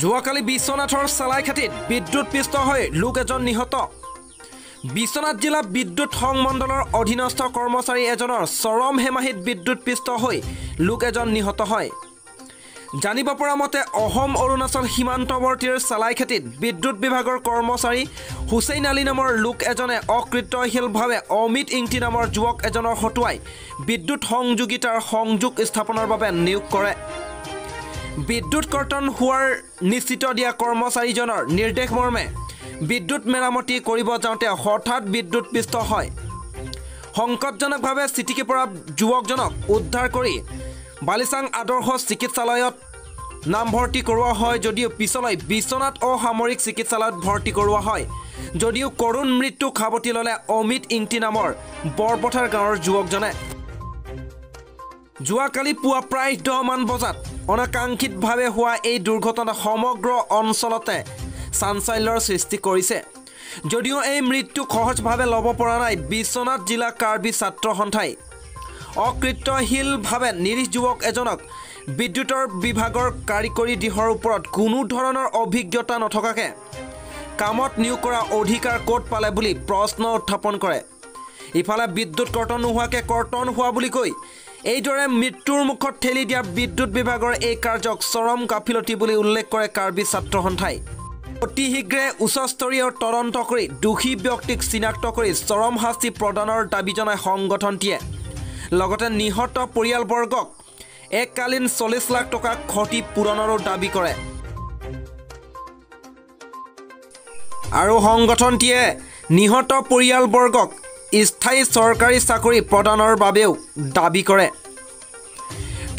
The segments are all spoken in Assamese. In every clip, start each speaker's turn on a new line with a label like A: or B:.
A: যোৱাকালি বিশ্বনাথৰ চালাইখাতিত বিদ্যুৎপৃষ্ট হৈ লোক এজন নিহত। বিশ্বনাথ জিলা বিদ্যুৎ সংমণ্ডলৰ অধীনস্থ কৰ্মচাৰী এজনৰ চৰম হেমাহিত বিদ্যুৎপৃষ্ট হৈ লোক এজন নিহত হয়। জানিব পৰা মতে অসম অৰুণাচল সীমান্তৱৰ্তীৰ চালাইখাতিত বিদ্যুৎ বিভাগৰ কৰ্মচাৰী হুছেইন আলী নামৰ লোক এজনে অকৃতশীলভাৱে অমিত ইংটি নামৰ যুৱক এজনৰ হতুৱাই বিদ্যুৎ সংযোগিতাৰ সংযোগ স্থাপনৰ বাবে নিয়োগ কৰে। বিদ্যুৎ কৰ্তন হোৱাৰ নিশ্চিত দিয়া কৰ্মচাৰীজনৰ নিৰ্দেশ মৰ্মে বিদ্যুৎ মেৰামতি কৰিব যাওঁতে হঠাৎ বিদ্যুৎপৃষ্ট হয়। সংকটজনকভাৱে ছিটিকি পৰা যুৱকজনক উদ্ধাৰ কৰি বালিচাং আদৰ্শ চিকিৎসালয়ত নামভৰ্তি কৰোৱা হয় যদিও পিছলৈ বিশ্বনাথ অসামৰিক চিকিৎসালয়ত ভৰ্তি কৰোৱা হয় যদিও কৰুণ মৃত্যুক সাৱটি ল'লে অমিত ইংটি নামৰ বৰপথাৰ গাঁৱৰ যুৱকজনে। যোৱাকালি পুৱা প্ৰায় 10মান বজাত অনাকাংক্ষিতভাৱে হোৱা এই দুৰ্ঘটনা সমগ্ৰ অঞ্চলতে চাঞ্চল্যৰ সৃষ্টি কৰিছে যদিও এই মৃত্যুক সহজভাৱে ল'ব পৰা নাই বিশ্বনাথ জিলা কাৰ্বি ছাত্ৰ সন্থাই। অকৃতশীলভাৱে নিৰীহ যুৱক এজনক বিদ্যুতৰ বিভাগৰ কাৰিকৰী দিশৰ ওপৰত কোনো ধৰণৰ অভিজ্ঞতা নথকাকে কামত নিয়োগ কৰা অধিকাৰ ক'ত পালে বুলি প্ৰশ্ন উত্থাপন কৰে। ইফালে বিদ্যুৎ কৰ্তন নোহোৱাকে কৰ্তন হোৱা বুলি কৈ এইদৰে মৃত্যুৰ মুখত ঠেলি দিয়া বিদ্যুৎ বিভাগৰ এই কাৰ্যক চৰম গাফিলতি বুলি উল্লেখ কৰে কাৰ্বি ছাত্ৰ সন্থাই। অতি শীঘ্ৰে উচ্চস্তৰীয় তদন্ত কৰি দোষী ব্যক্তিক চিনাক্ত কৰি চৰম শাস্তি প্ৰদানৰ দাবী জনায় সংগঠনটিয়ে। লগতে নিহত পৰিয়ালবৰ্গক এককালীন 40 লাখ টকা ক্ষতিপূৰণৰো দাবী কৰে। আৰু সংগঠনটিয়ে নিহত পৰিয়ালবৰ্গক স্থায়ী চৰকাৰী চাকৰি প্ৰদানৰ বাবেও দাবী কৰে।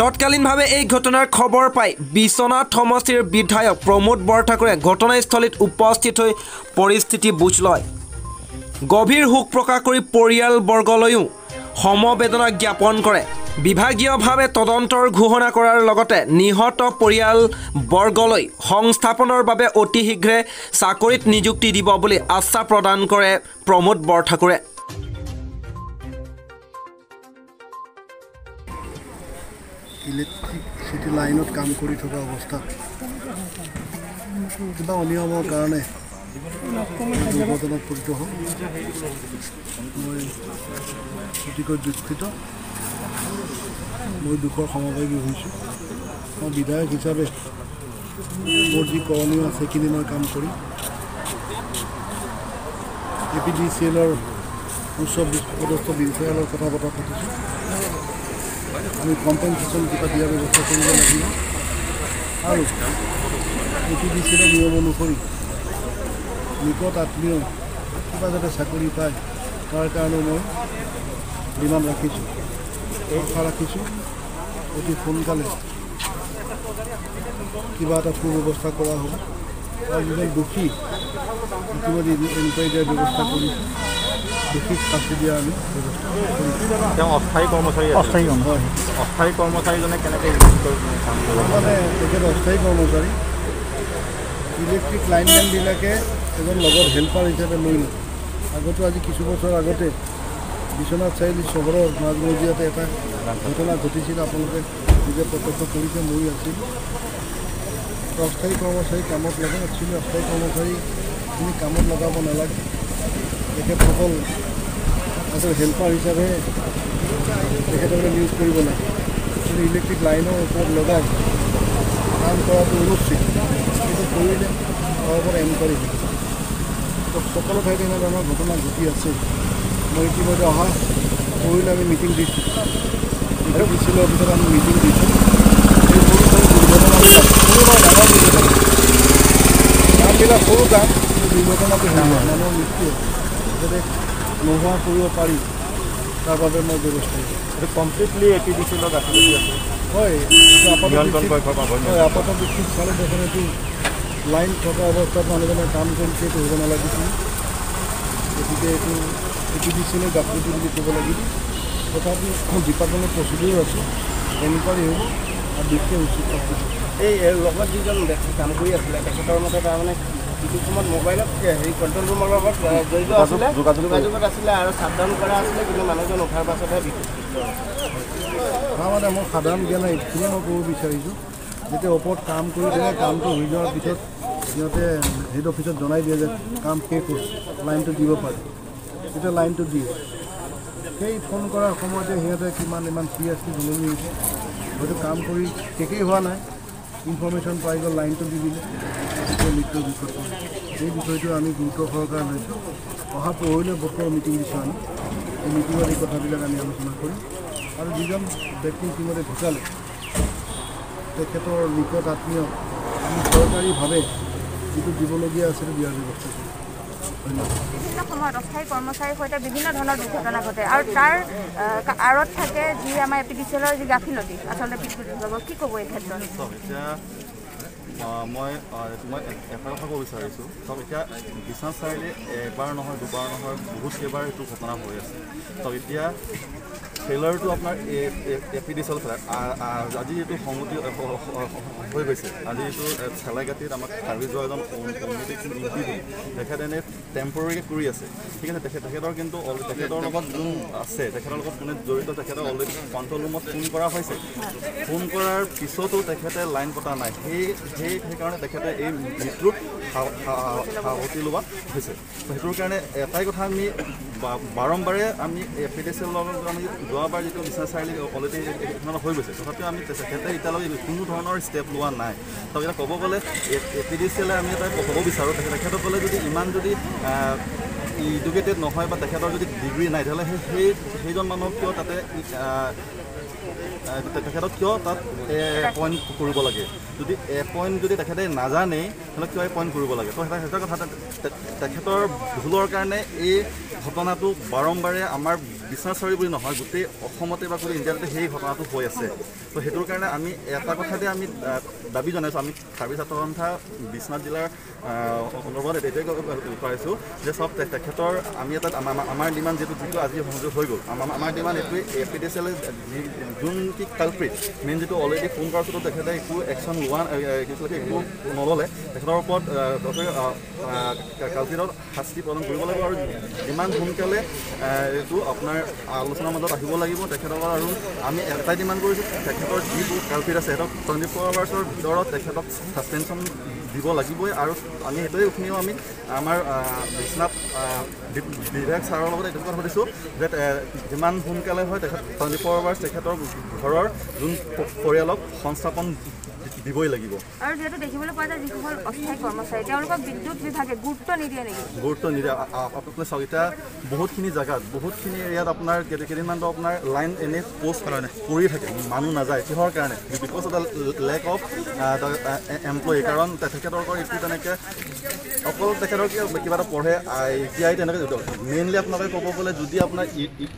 A: তৎকালীনভাৱে এই ঘটনাৰ খবৰ পাই বিশ্বনাথ সমষ্টিৰ বিধায়ক প্ৰমোদ বৰঠাকুৰে ঘটনাস্থলীত উপস্থিত হৈ পৰিস্থিতি বুজ লয়। গভীৰ শোক প্ৰকাশ কৰি পৰিয়ালবৰ্গলৈও সমবেদনা জ্ঞাপন কৰে। বিভাগীয়ভাৱে তদন্তৰ ঘোষণা কৰাৰ লগতে নিহত পৰিয়ালবৰ্গলৈ সংস্থাপনৰ বাবে অতি শীঘ্ৰে চাকৰিত নিযুক্তি দিব বুলি আশ্বাস প্ৰদান কৰে প্ৰমোদ বৰঠাকুৰে।
B: ইলেক্ট্ৰিচিটি লাইনত কাম কৰি থকা অৱস্থাত কিবা অনিয়মৰ কাৰণে দুৰ্ঘটনাত পতিত হ'ল। মই অতিকৈ দুখিত, মই দুখৰ সমভাগী হৈছোঁ। মই বিধায়ক হিচাপে মোৰ যি কৰণীয় আছে সেইখিনি মই কাম কৰিম। এ পি ডি চি এলৰ উচ্চ পদস্থ বিষয়াৰ লগত কথা বতৰা পাতিছোঁ। আমি কম্পেনচেশ্যন কিবা দিয়াৰ ব্যৱস্থা কৰিব লাগিব আৰু এ পি ডি চি এলৰ নিয়ম অনুসৰি নিকট আত্মীয় কিবা যাতে চাকৰি পায় তাৰ কাৰণেও মই ডিমাণ্ড ৰাখিছোঁ, আশা ৰাখিছোঁ অতি সোনকালে কিবা এটা সুব্যৱস্থা কৰা হ'ব। আৰু যিজন দোষী ইতিমধ্যে এনকুৱাৰী দিয়াৰ ব্যৱস্থা কৰিছোঁ, দোষীক শাস্তি দিয়া আমি ব্যৱস্থা কৰিছোঁ।
C: তেওঁ অস্থায়ী কৰ্মচাৰী,
B: হয়,
C: অস্থায়ী কৰ্মচাৰীজনে কেনেকৈ
B: মানে তেখেত অস্থায়ী কৰ্মচাৰী। ইলেক্ট্ৰিক লাইনমেনবিলাকে এজন লগত হেল্পাৰ হিচাপে লৈ লয়। আগতো আজি কিছু বছৰ আগতে বিশ্বনাথ চাৰিআলি চহৰৰ মাজমজিয়াতে এটা ঘটনা ঘটিছিল, আপোনালোকে নিজে প্ৰত্যক্ষ কৰিছে, ময়ো আছিলোঁ। অস্থায়ী কৰ্মচাৰী কামত লগাই, একচুৱেলি অস্থায়ী কৰ্মচাৰীখিনি কামত লগাব নালাগে। তেখেতসকল আচলতে হেল্পাৰ হিচাপে তেখেতসকলে নিয়োগ কৰিব লাগে। কিন্তু ইলেক্ট্ৰিক লাইনৰ ওপৰত লগাই কাম কৰাটো অনুচিত। সেইটো কৰিলে তাৰ ওপৰত এনকুৱাৰী হ'ব। তো সকলো ঠাইতে এনেধৰণৰ ঘটনা ঘটি আছে। মই ইতিমধ্যে অহা পৰহিলৈ আমি মিটিং দিছোঁ, এ পি ডি চি এলৰ অফিচত আমি মিটিং দিছোঁ। এই সৰু সৰু দুৰ্ঘটনাবিলাক, সৰু নহয় ডাঙৰ দুৰ্ঘটনা, কামবিলাক সৰু কাম, কিন্তু দুৰ্ঘটনাটো হৈ যায়, মানুহৰ মৃত্যু যাতে নোহোৱা কৰিব পাৰি তাৰ বাবে মই ব্যৱস্থা কৰিছোঁ।
C: এইটো completely A P D C এলৰ গাফিলতি আছে।
B: হয়, আপাত দৃষ্টিত চালে দেখোন এইটো লাইন থকা অৱস্থাত মানুহজনে কাম কৰিছে, এইটো হ'ব নালাগিছিল। গতিকে এইটো এ পি ডি চি এলৰ গাফিলতি বুলি ক'ব লাগিব। তথাপি ডিপাৰ্টমেণ্টৰ প্ৰচিডিউৰ আছে, এনকুৱাৰী হ'ব আৰু বিশেষ উচিত শাস্তি।
D: এই লগত যিজন ব্যক্তি কাম কৰি আছিলে তেখেতৰ মতে তাৰমানে কিছু সময়ত মোবাইলত হেৰি কণ্ট্ৰল ৰুমৰ লগত জড়িত আছিলে, যোগাযোগত আছিলে আৰু শ্বাটডাউন কৰা আছিলে, কিন্তু মানুহজন উঠাৰ পাছতহে বিদ্যুৎ।
B: তাৰমানে মোৰ সাধাৰণ জ্ঞান এইখিনিয়ে মই ক'ব বিচাৰিছোঁ। যেতিয়া ওপৰত কাম কৰি থাকে, কামটো হৈ যোৱাৰ পিছত সিহঁতে হেড অফিচত জনাই দিয়ে যে কাম শেষ হ'ল, লাইনটো দিব পাৰে। তেতিয়া লাইনটো দিয়ে। সেই ফোন কৰাৰ সময়তে সিহঁতে কিমান ইমান চিৰিয়াছলি জৰুৰী হৈছে, হয়তো কাম কৰি শেষেই হোৱা নাই, ইনফৰ্মেশ্যন পাই গ'ল, লাইনটো দি দিলে, তেতিয়া মৃত্যুৰ বিষয়টো। এই বিষয়টো আমি গুৰুত্ব সহকাৰে লৈছোঁ। অহা পৰহিলৈ বতৰ মিটিং দিছোঁ আমি। এই মিটিঙত এই কথাবিলাক আমি আলোচনা কৰিম আৰু যিজন ব্যক্তি ইতিমধ্যে ঢুকালে তেখেতৰ নিকট আত্মীয় আমি চৰকাৰীভাৱে যিটো দিবলগীয়া আছে দিয়াৰ ব্যৱস্থা কৰিম। ধন্যবাদ।
E: বিভিন্ন সময়ত অস্থায়ী কৰ্মচাৰীৰ সৈতে বিভিন্ন ধৰণৰ দুৰ্ঘটনা ঘটে আৰু তাৰ আঁৰত থাকে যি আমাৰ এ পি ডি চি এলৰ যি গাফিলতি, আচলতে বিদ্যুৎ বিভাগৰ কি ক'ব এই ক্ষেত্ৰত?
C: এতিয়া মই এটা কথা ক'ব বিচাৰিছোঁ। চাওক, এতিয়া বিশ্বনাথ চাৰিআলি এবাৰ নহয় দুবাৰ নহয় বহুত কেইবাৰ এইটো ঘটনা হৈ আছে। চাওক, এতিয়া ফেইলাৰটো আপোনাৰ A P D C L failure. আজি যিটো সংগতি হৈ গৈছে, আজি যিটো চেলাইগাতিত আমাক কাৰ্বি যোৱা এজন তেখেত এনেই টেম্পৰৰীকৈ কৰি আছে, ঠিক আছে। তেখেতৰ কিন্তু তেখেতৰ লগত যোন আছে, তেখেতৰ লগত কোনে জড়িত, তেখেতৰ অলৰেডি কণ্ট্ৰল ৰুমত ফোন কৰা হৈছে। ফোন কৰাৰ পিছতো তেখেতে লাইন পতা নাই, সেইকাৰণে তেখেতে এই মৃত্যুত সাৱটি লোৱা হৈছে। সেইটোৰ কাৰণে এটাই কথা আমি বাৰম্বাৰে আমি এ পি ডি চি এলৰ লগত আমি যোৱাবাৰ যিটো বিশ্বনাথ চাৰিআলি অলৰেডি হৈ গৈছে, তথাপিও আমি তেখেতে এতিয়ালৈকে কোনো ধৰণৰ ষ্টেপ লোৱা নাই। তো এতিয়া ক'ব গ'লে এ পি ডি চি এলে আমি এটা ক'ব বিচাৰোঁ, তেখেতসকলে যদি ইমান যদি ইডুকেটেড নহয় বা তেখেতৰ যদি ডিগ্ৰী নাই, তেতিয়াহ'লে সেইজন মানুহক কিয় তাতে তেখেতক কিয় তাত এপইণ্ট কৰিব লাগে? যদি এপইণ্ট যদি তেখেতে নাজানেই, তেতিয়াহ'লে কিয় এপইণ্ট কৰিব লাগে? তো সেইটো কথা, তেখেতৰ ভুলৰ কাৰণে এই ঘটনাটো বাৰম্বাৰে আমাৰ বিশ্বনাথ চাৰিআলি বুলি নহয়, গোটেই অসমতে বা গোটেই ইণ্ডিয়াতে সেই ঘটনাটো হৈ আছে। তো সেইটোৰ কাৰণে আমি এটা কথাতে আমি দাবী জনাইছোঁ, আমি কাৰ্বি ছাত্ৰ সন্থা বিশ্বনাথ জিলাৰ অন্তৰ্গত এইটোৱে পাইছোঁ যে চব তেখেতৰ আমি এটা আমাৰ ডিমাণ্ড যিটো আজি সংযোগ হৈ গ'ল, আমাৰ ডিমাণ্ড এইটোৱে, এ পি ডি চি এলে যোন কি কালপ্ৰিট মেইন যিটো অলৰেডি ফোন কৰাৰ পিছতো তেখেতে একো একশ্যন লোৱা একো নল'লে, তেখেতৰ ওপৰত কালপ্ৰিটত শাস্তি প্ৰদান কৰিব লাগিব আৰু যিমান সোনকালে এইটো আপোনাৰ আলোচনাৰ মাজত আহিব লাগিব তেখেতৰ। আৰু আমি এটাই ডিমাণ্ড কৰিছোঁ, তেখেতৰ যিবোৰ কালপ্ৰিট আছে সিহঁতক 24 আৱাৰ্ছৰ ভিতৰত তেখেতক ছাছপেনশ্যন দিব লাগিবই। আৰু আমি সেইটোৱে শুনিও আমি আমাৰ বিশ্বনাথ বিধায়ক ছাৰৰ লগত এইটো কথা পাতিছোঁ যে যিমান সোনকালে হয় তেখেত 24 আৱাৰ্ছ তেখেতৰ ঘৰৰ যোন পৰিয়ালক সংস্থাপন দিবই লাগিব।
E: আৰু যিহেতু দেখিবলৈ পোৱা যায় যিসকল অস্থায়ী কৰ্মচাৰী তেওঁলোকক বিদ্যুৎ বিভাগে গুৰুত্ব নিদিয়ে নেকি?
C: গুৰুত্ব নিদিয়ে। আপোনালোকে চাওক, এতিয়া বহুতখিনি জেগাত বহুতখিনি এৰিয়াত আপোনাৰ কেইদিনমানতো আপোনাৰ লাইন এনেই পষ্ট কৰি থাকে, মানুহ নাযায়। কিহৰ কাৰণে? Because of the lack of employee. কাৰণ তেখেতৰ এইটো তেনেকৈ অকল তেখেতৰ কিবা এটা পঢ়ে I T I তেনেকৈ মেইনলি আপোনালোকে ক'ব গ'লে যদি আপোনাৰ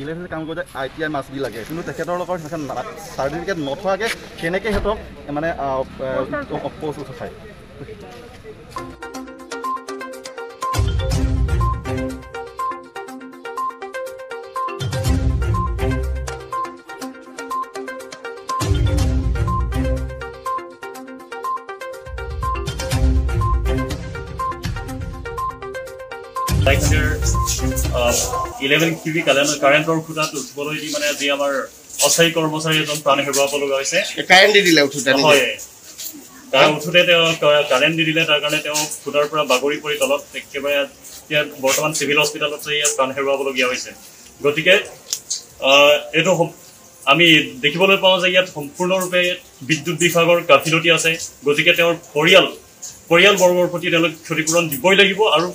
C: ইলেক্ট্ৰিক কাম কৰোঁতে I T I must be লাগে, কিন্তু তেখেতৰ লগত চাৰ্টিফিকেট নথকাকৈ কেনেকৈ সিহঁতক মানে পষ্ট উঠায়।
F: ইলেভেন কিভি কাৰেণ্টৰ খুঁটাত উঠিবলৈ দি মানে আজি আমাৰ অস্থায়ী কৰ্মচাৰী এজন প্ৰাণ হেৰুৱাব লগা হৈছে।
D: কাৰেণ্ট দি দিলে উঠোতে,
F: হয়, তাৰ উঠোতে তেওঁ কাৰেণ্ট দি দিলে, তাৰ কাৰণে তেওঁ খুঁটাৰ পৰা বাগৰি পৰি তলত একেবাৰে এতিয়া বৰ্তমান চিভিল হস্পিটেলত ইয়াত প্ৰাণ হেৰুৱাবলগীয়া হৈছে। গতিকে এইটো আমি দেখিবলৈ পাওঁ যে ইয়াত সম্পূৰ্ণৰূপে বিদ্যুৎ বিভাগৰ গাফিলতি আছে। গতিকে তেওঁৰ পৰিয়ালবৰ্গৰ প্ৰতি তেওঁলোক ক্ষতিপূৰণ দিবই লাগিব আৰু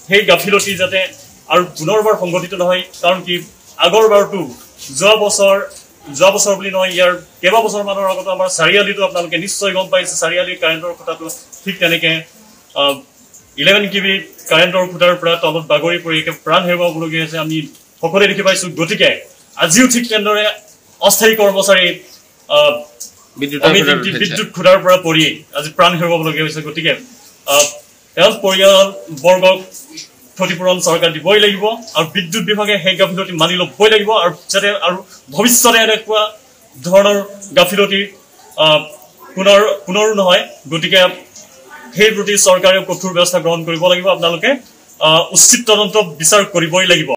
F: সেই গাফিলতি যাতে আৰু পুনৰবাৰ সংঘটিত নহয়। কাৰণ কি আগৰবাৰটো যোৱা বছৰ বুলি নহয়, ইয়াৰ কেইবাবছৰমানৰ আগতো আমাৰ চাৰিআলিটো আপোনালোকে নিশ্চয় গম পাইছে, চাৰিআলিৰ কাৰেণ্টৰ খুঁটাটো ঠিক তেনেকৈ 11 কিভি কাৰেণ্টৰ খুঁটাৰ পৰা তলত বাগৰি পৰি প্ৰাণ হেৰুৱাবলগীয়া হৈছে, আমি সকলোৱে দেখি পাইছোঁ। গতিকে আজিও ঠিক তেনেদৰে অস্থায়ী কৰ্মচাৰী বিদ্যুৎ খুঁটাৰ পৰা পৰি আজি প্ৰাণ হেৰুৱাবলগীয়া হৈছে। গতিকে তেওঁ পৰিয়ালবৰ্গক ক্ষতিপূৰণ চৰকাৰ দিবই লাগিব আৰু বিদ্যুৎ বিভাগে সেই গাফিলতি মানি ল'বই লাগিব আৰু যাতে আৰু ভৱিষ্যতে এনেকুৱা ধৰণৰ গাফিলতি পুনৰ নহয়। গতিকে সেই প্ৰতি চৰকাৰে কঠোৰ ব্যৱস্থা গ্ৰহণ কৰিব লাগিব। আপোনালোকে উচিত তদন্ত বিচাৰ কৰিবই লাগিব।